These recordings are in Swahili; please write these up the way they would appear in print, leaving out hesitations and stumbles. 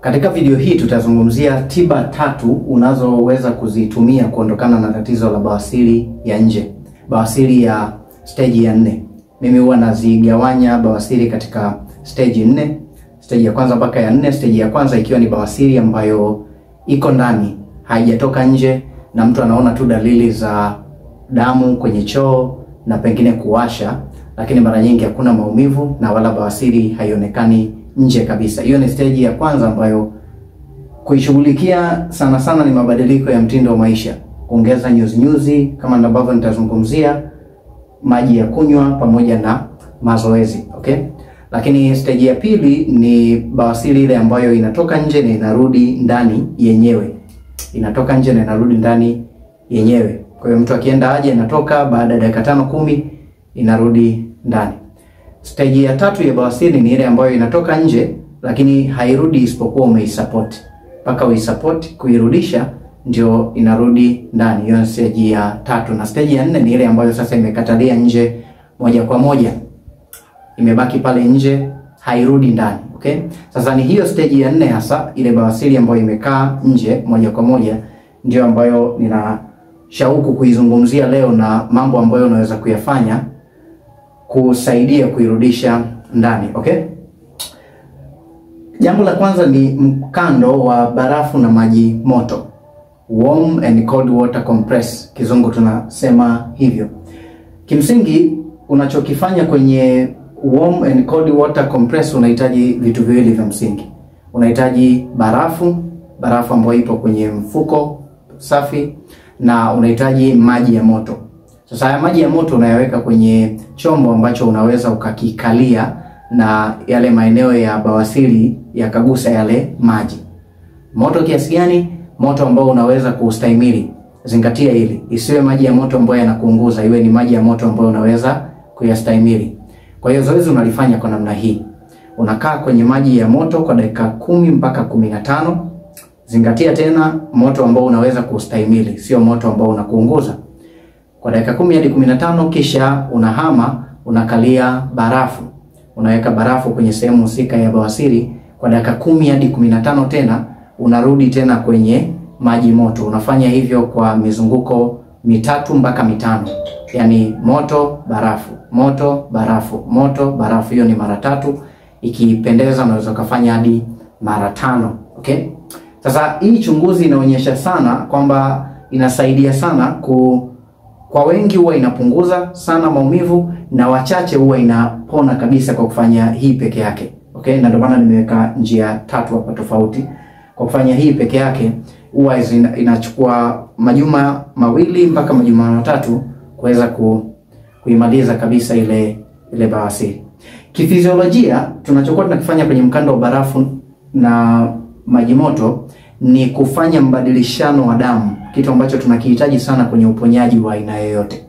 Katika video hii tutazungumzia tiba tatu unazoweza kuzitumia kuondokana na tatizo la bawasiri ya nje, bawasiri ya stage ya 4. Mimi huwa nazigawanya bawasiri katika stage 4, stage ya kwanza mpaka ya 4. Stage ya kwanza ikiwa ni bawasiri ambayo iko ndani, haijatoka nje, na mtu anaona tu dalili za damu kwenye choo na pengine kuwasha, lakini mara nyingi hakuna maumivu na wala bawasiri haionekani nje kabisa. Hiyo ni stage ya kwanza ambayo kuishughulikia sana sana ni mabadiliko ya mtindo wa maisha, kuongeza nyuzi kama ambavyo nitazungumzia, maji ya kunywa pamoja na mazoezi, okay? Lakini stage ya pili ni bawasiri ile ambayo inatoka nje na inarudi ndani yenyewe. Inatoka nje na inarudi ndani yenyewe. Kwa hiyo mtu akienda haja inatoka, baada ya dakika 5-10 inarudi ndani. Stage ya tatu ya bawasiri ni ile ambayo inatoka nje lakini hairudi isipokuwa umeisupport. Mpaka uisupport kuirudisha ndio inarudi ndani. Hiyo ni stage ya tatu. Na stage ya 4 ni ile ambayo sasa imekatalia nje moja kwa moja, imebaki pale nje, hairudi ndani, okay? Sasa ni hiyo stage ya 4 hasa, ile bawasiri ambayo imekaa nje moja kwa moja ndio ambayo nina shauku kuizungumzia leo na mambo ambayo unaweza kuyafanya kusaidia kuirudisha ndani, okay? Jambo la kwanza ni mkando wa barafu na maji moto, warm and cold water compress, kizungu tunasema hivyo. Kimsingi unachokifanya kwenye warm and cold water compress, unahitaji vitu viwili vya msingi. Unahitaji barafu, barafu ambayo ipo kwenye mfuko safi, na unahitaji maji ya moto. Sasa haya maji ya moto unayaweka kwenye chombo ambacho unaweza ukakikalia na yale maeneo ya bawasiri yakagusa yale maji. Moto kiasi gani? Moto ambao unaweza kustahimili. Zingatia hili, isiwe maji ya moto ambayo yanakuunguza, iwe ni maji ya moto ambayo unaweza kuyastahimili. Kwa hiyo zoezi unalifanya kwa namna hii. Unakaa kwenye maji ya moto kwa dakika 10 mpaka 15. Zingatia tena moto ambao unaweza kustahimili, sio moto ambao unakuunguza. Kwa dakika 10 hadi 15, kisha unahama, unakalia barafu. Unaweka barafu kwenye sehemu husika ya bawasiri kwa dakika 10 hadi 15, tena unarudi tena kwenye maji moto. Unafanya hivyo kwa mizunguko 3 mpaka 5. Yaani moto, barafu, moto, barafu, moto, barafu. Hiyo ni mara 3. Ikipendeza unaweza kufanya hadi mara 5, okay? Sasa hii chunguzi inaonyesha sana kwamba inasaidia sana kwa wengi huwa inapunguza sana maumivu na wachache huwa inapona kabisa kwa kufanya hii peke yake. Okay? Na ndio maana nimeweka njia tatu hapa tofauti. Kwa kufanya hii peke yake huwa inachukua majuma 2 mpaka majuma 3 kuweza kuimaliza kabisa ile bawasiri. Kifiziolojia tunachokuwa tunakifanya kwenye mkando wa barafu na maji moto ni kufanya mbadilishano wa damu, kitu ambacho tunakihitaji sana kwenye uponyaji wa aina yoyote.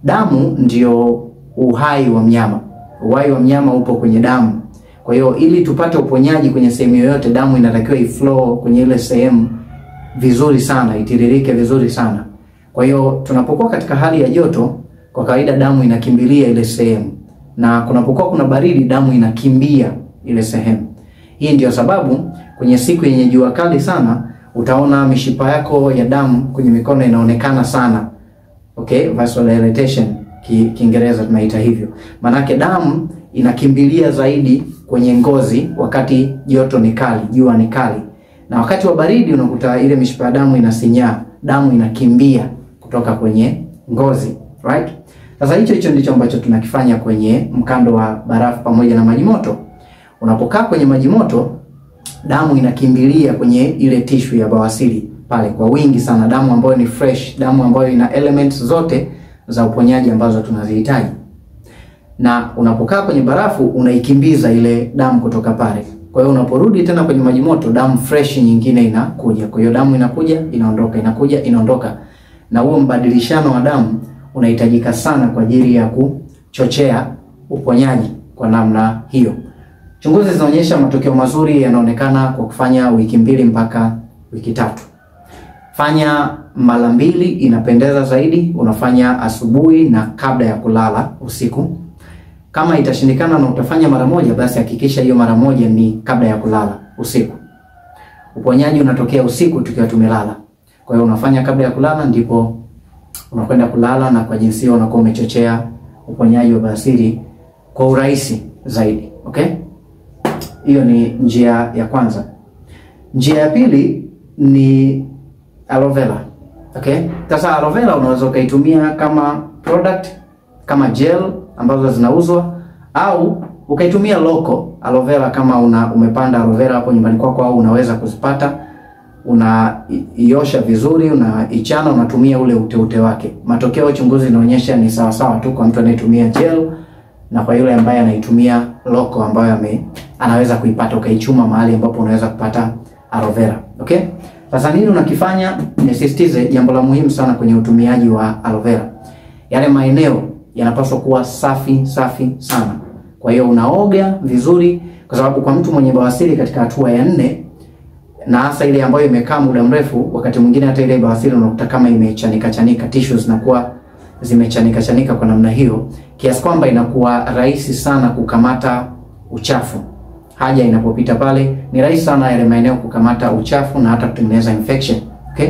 Damu ndio uhai wa mnyama. Uhai wa mnyama upo kwenye damu. Kwa hiyo ili tupate uponyaji kwenye sehemu yoyote, damu inatakiwa iflow kwenye ile sehemu vizuri sana, itiririke vizuri sana. Kwa hiyo tunapokuwa katika hali ya joto, kwa kawaida damu inakimbilia ile sehemu, na kunapokuwa kuna baridi damu inakimbia ile sehemu. Hii ndio sababu kwenye siku yenye jua kali sana utaona mishipa yako ya damu kwenye mikono inaonekana sana. Okay, vasodilatation Kiingereza tunaita hivyo. Manake damu inakimbilia zaidi kwenye ngozi wakati joto ni kali, jua ni kali. Na wakati wa baridi unakuta ile mishipa ya damu inasinyaa, damu inakimbia kutoka kwenye ngozi, right? Sasa hicho ndicho ambacho tunakifanya kwenye mkando wa barafu pamoja na maji moto. Unapokaa kwenye maji moto, damu inakimbilia kwenye ile tishu ya bawasiri pale kwa wingi sana, damu ambayo ni fresh, damu ambayo ina elements zote za uponyaji ambazo tunazihitaji. Na unapokaa kwenye barafu unaikimbiza ile damu kutoka pale. Kwa hiyo unaporudi tena kwenye maji moto, damu fresh nyingine inakuja. Kwa hiyo damu inakuja, inaondoka, inakuja, inaondoka. Na huo mbadilishano wa damu unahitajika sana kwa ajili ya kuchochea uponyaji kwa namna hiyo. Chunguzi zinaonyesha matokeo mazuri yanaonekana kwa kufanya wiki 2 mpaka wiki 3. Fanya mara 2, inapendeza zaidi, unafanya asubuhi na kabla ya kulala usiku. Kama itashindikana na utafanya mara 1, basi hakikisha hiyo mara 1 ni kabla ya kulala usiku. Uponyaji unatokea usiku tukiwa tumelala. Kwa hiyo unafanya kabla ya kulala, ndipo unakwenda kulala, na kwa jinsi hiyo unakuwa umechochea uponyaji wa bawasiri kwa urahisi zaidi. Okay? Hiyo ni njia ya kwanza. Njia ya pili ni aloe vera. Okay? Sasa aloe vera unaweza ukaitumia kama product, kama gel ambazo zinauzwa, au ukaitumia local aloe vera kama umepanda aloe vera hapo nyumbani kwako au unaweza kuzipata, unaiosha vizuri, unaichana, unatumia ule uteute wake. Matokeo ya uchunguzi inaonyesha ni sawa sawa tu kwa mtu anayetumia gel na kwa yule ambaye anaitumia local ambayo anaweza kuipata, ukaichuma mahali ambapo unaweza kupata aloe vera. Okay? Sasa nini unakifanya? Nisisitize jambo la muhimu sana kwenye utumiaji wa aloe vera. Yale maeneo yanapaswa kuwa safi safi sana. Kwa hiyo unaoga vizuri, kwa sababu kwa mtu mwenye bawasiri katika hatua ya 4 na hasa ile ambayo imekaa muda mrefu, wakati mwingine hata ile bawasiri unakuta kama imechanika chanika, tissues zinakuwa zimechanika chanika kwa namna hiyo, kiasi kwamba inakuwa rahisi sana kukamata uchafu. Haja inapopita pale ni rahisi sana yale maeneo kukamata uchafu na hata kutengeneza infection. Okay?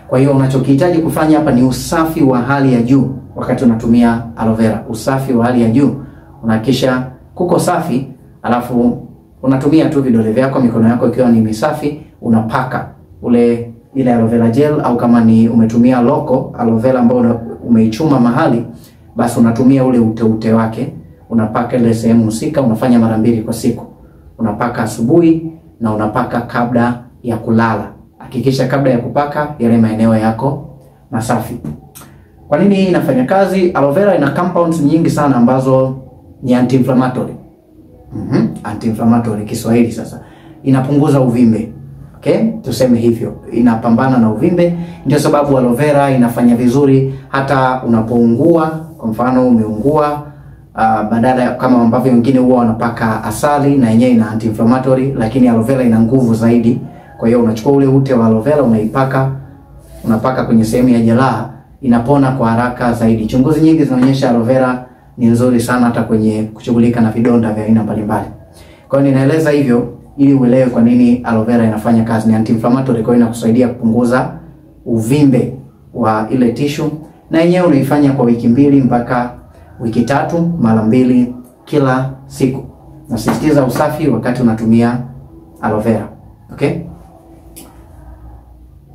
Kwa hiyo unachokihitaji kufanya hapa ni usafi wa hali ya juu wakati unatumia aloe vera. Usafi wa hali ya juu. Unahakikisha kuko safi, alafu unatumia tu vidole vyako, mikono yako ikiwa ni misafi, unapaka ile aloe vera gel, au kama ni umetumia loko aloe vera ambayo umeichuma mahali, basi unatumia ule uteute wake, unapaka ile sehemu husika. Unafanya mara 2 kwa siku. Unapaka asubuhi na unapaka kabla ya kulala. Hakikisha kabla ya kupaka yale maeneo yako masafi. Kwa nini hii inafanya kazi? Aloe vera ina compounds nyingi sana ambazo ni anti-inflammatory. Anti-inflammatory Kiswahili sasa. Inapunguza uvimbe. Okay? Tuseme hivyo. Inapambana na uvimbe. Ndio sababu aloe vera inafanya vizuri hata unapoungua. Kwa mfano umeungua, badala kama ambavyo wengine huwa wanapaka asali, na yenyewe ina anti-inflammatory, lakini aloe vera ina nguvu zaidi. Kwa hiyo unachukua ule ute wa aloe vera unaipaka, unapaka kwenye sehemu ya jeraha, inapona kwa haraka zaidi. Chunguzi nyingi zinaonyesha aloe vera ni nzuri sana hata kwenye kushughulika na vidonda vya aina mbalimbali. Kwa hiyo ninaeleza hivyo ili uelewe kwa nini aloe vera inafanya kazi. Ni anti-inflammatory, kwa hiyo inakusaidia kupunguza uvimbe wa ile tissue, na yenyewe unaifanya kwa wiki 2 mpaka wiki 3, mara 2 kila siku. Nasisitiza usafi wakati unatumia aloe vera. Okay?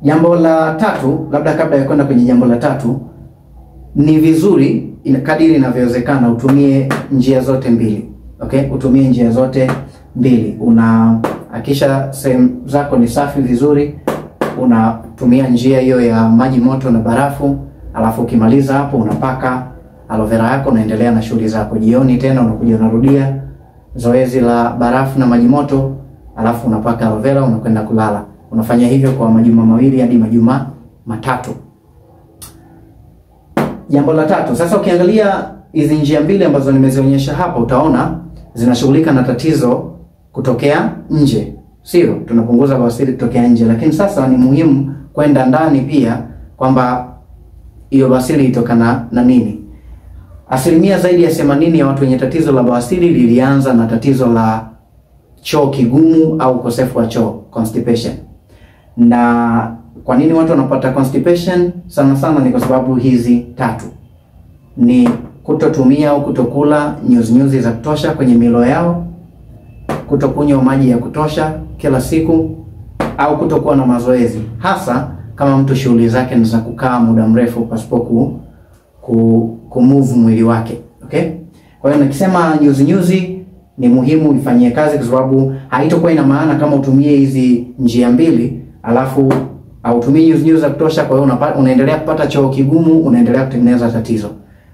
Jambo la tatu, labda kabla ya kwenda kwenye jambo la tatu, ni vizuri kadiri inavyowezekana utumie njia zote mbili. Okay? Utumie njia zote mbili. Unahakikisha sehemu zako ni safi vizuri, unatumia njia hiyo ya maji moto na barafu, alafu ukimaliza hapo unapaka aloe vera yako, unaendelea na shughuli zako. Jioni tena unakuja unarudia zoezi la barafu na maji moto, alafu unapaka aloe vera, unakwenda kulala. Unafanya hivyo kwa majuma 2 hadi majuma 3. Jambo la tatu, sasa ukiangalia hizi njia mbili ambazo nimezionyesha hapa, utaona zinashughulika na tatizo kutokea nje. Sio, tunapunguza bawasiri kutokea nje, lakini sasa ni muhimu kwenda ndani pia, kwamba hiyo bawasiri itokana na nini. Asilimia zaidi ya 80 ya watu wenye tatizo la bawasiri lilianza na tatizo la choo kigumu au ukosefu wa choo, constipation. Na kwa nini watu wanapata constipation? Sana sana ni kwa sababu hizi tatu. Ni kutotumia au kutokula nyuzinyuzi za kutosha kwenye milo yao, kutokunywa maji ya kutosha kila siku, au kutokuwa na mazoezi, hasa kama mtu shughuli zake ni za kukaa muda mrefu pasipo kumove mwili wake. Okay? Kwa hiyo nikisema nyuzinyuzi ni muhimu ifanyie kazi, kwa sababu haitakuwa ina maana kama utumie hizi njia mbili alafu hautumii nyuzinyuzi za kutosha, kwa hiyo unaendelea kupata choo kigumu, unaendelea kutengeneza tatizo.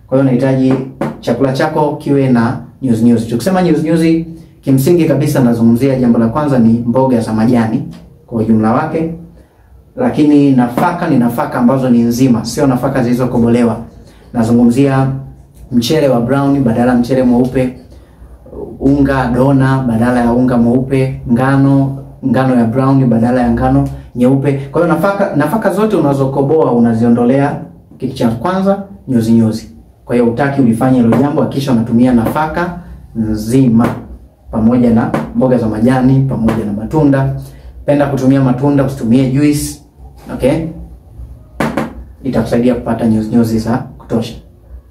Kwa hiyo unahitaji chakula chako kiwe na nyuzinyuzi. Tukisema nyuzinyuzi, kimsingi kabisa nazungumzia jambo la kwanza ni mboga za majani kwa ujumla wake, lakini nafaka ni nafaka ambazo ni nzima, sio nafaka zilizokobolewa. Nazungumzia mchele wa brown badala mchele mweupe, unga dona badala ya unga mweupe, ngano ya brown badala ya ngano nyeupe. Kwa hiyo nafaka zote unazokoboa unaziondolea kitu cha kwanza nyuzi nyuzi. Kwa hiyo utaki ulifanye hilo jambo, hakikisha unatumia nafaka nzima pamoja na mboga za majani pamoja na matunda. Penda kutumia matunda, usitumie juice. Okay? Itakusaidia kupata nyuzi za kutosha.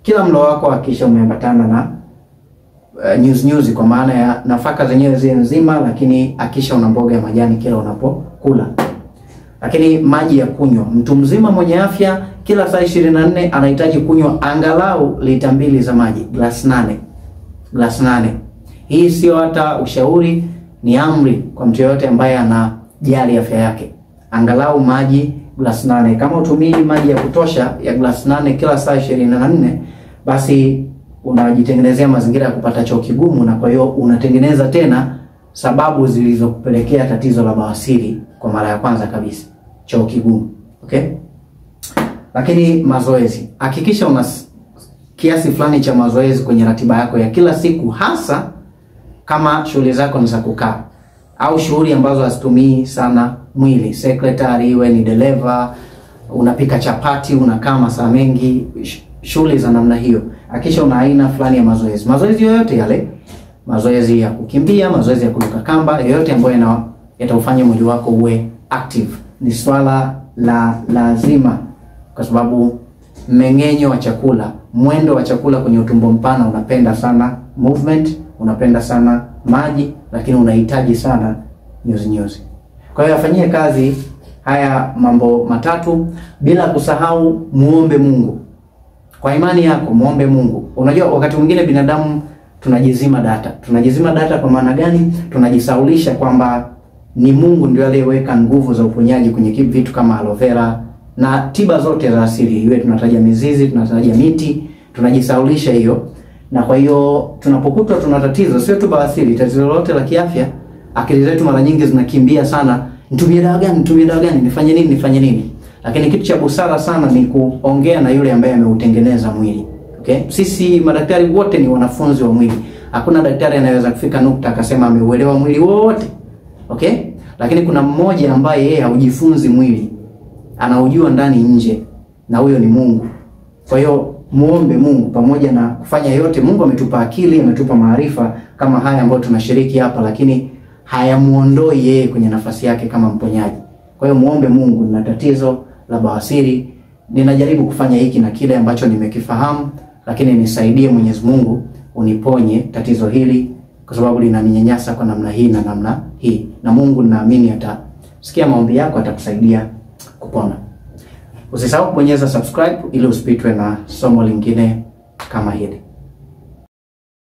Kila mlo wako hakikisha umeambatana na nyuzi, kwa maana ya nafaka zenyewe ziwe nzima, lakini hakikisha una mboga ya majani kila unapokula. Lakini maji ya kunywa, mtu mzima mwenye afya kila saa 24 anahitaji kunywa angalau lita 2 za maji, glass 8. Glass 8. Hii sio hata ushauri, ni amri kwa mtu yoyote ambaye anajali afya yake. Angalau maji glass 8. Kama utumii maji ya kutosha ya glass 8 kila saa 24, basi unajitengenezea mazingira ya kupata choo kigumu, na kwa hiyo unatengeneza tena sababu zilizokupelekea tatizo la bawasiri kwa mara ya kwanza kabisa, choo kigumu. Okay? Lakini mazoezi, hakikisha una kiasi fulani cha mazoezi kwenye ratiba yako ya kila siku, hasa kama shughuli zako ni za kukaa au shughuli ambazo hazitumii sana mwili. Secretary, iwe ni dereva, unapika chapati, unakaa masaa mengi, shughuli za namna hiyo. Hakikisha una aina fulani ya mazoezi. Mazoezi yoyote yale, mazoezi ya kukimbia, mazoezi ya kuruka kamba, yoyote ambayo yataufanya mwili wako uwe active. Ni swala la lazima, kwa sababu mmeng'enyo wa chakula, mwendo wa chakula kwenye utumbo mpana unapenda sana movement, unapenda sana maji, lakini unahitaji sana nyuzi. Kwa hiyo afanyie kazi haya mambo matatu, bila kusahau muombe Mungu. Kwa imani yako muombe Mungu. Unajua wakati mwingine binadamu tunajizima data. Tunajizima data kwa maana gani? Tunajisaulisha kwamba ni Mungu ndiye aliyeweka nguvu za uponyaji kwenye vitu kama aloe vera na tiba zote za asili. Iwe tunataja mizizi, tunataja miti, tunajisaulisha hiyo. Na kwa hiyo tunapokutwa tuna tatizo, sio tu bawasiri, tatizo lolote la kiafya, akili zetu mara nyingi zinakimbia sana, nitumie dawa gani, nitumie dawa gani, nifanye nini, nifanye nini. Lakini kitu cha busara sana ni kuongea na yule ambaye ameutengeneza mwili. Okay? Sisi madaktari wote ni wanafunzi wa mwili. Hakuna daktari anayeweza kufika nukta akasema ameuelewa mwili wote. Okay? Lakini kuna mmoja ambaye yeye haujifunzi mwili, anaujua ndani nje, na huyo ni Mungu. Kwa hiyo muombe Mungu pamoja na kufanya yote. Mungu ametupa akili, ametupa maarifa kama haya ambayo tunashiriki hapa, lakini hayamuondoi yeye kwenye nafasi yake kama mponyaji. Kwa hiyo muombe Mungu, nina tatizo la bawasiri, ninajaribu kufanya hiki na kile ambacho nimekifahamu, lakini nisaidie Mwenyezi Mungu uniponye tatizo hili, kwa sababu linaninyanyasa kwa namna hii na namna hii. Na Mungu ninaamini atasikia maombi yako, atakusaidia kupona. Usisahau kubonyeza subscribe ili usipitwe na somo lingine kama hili.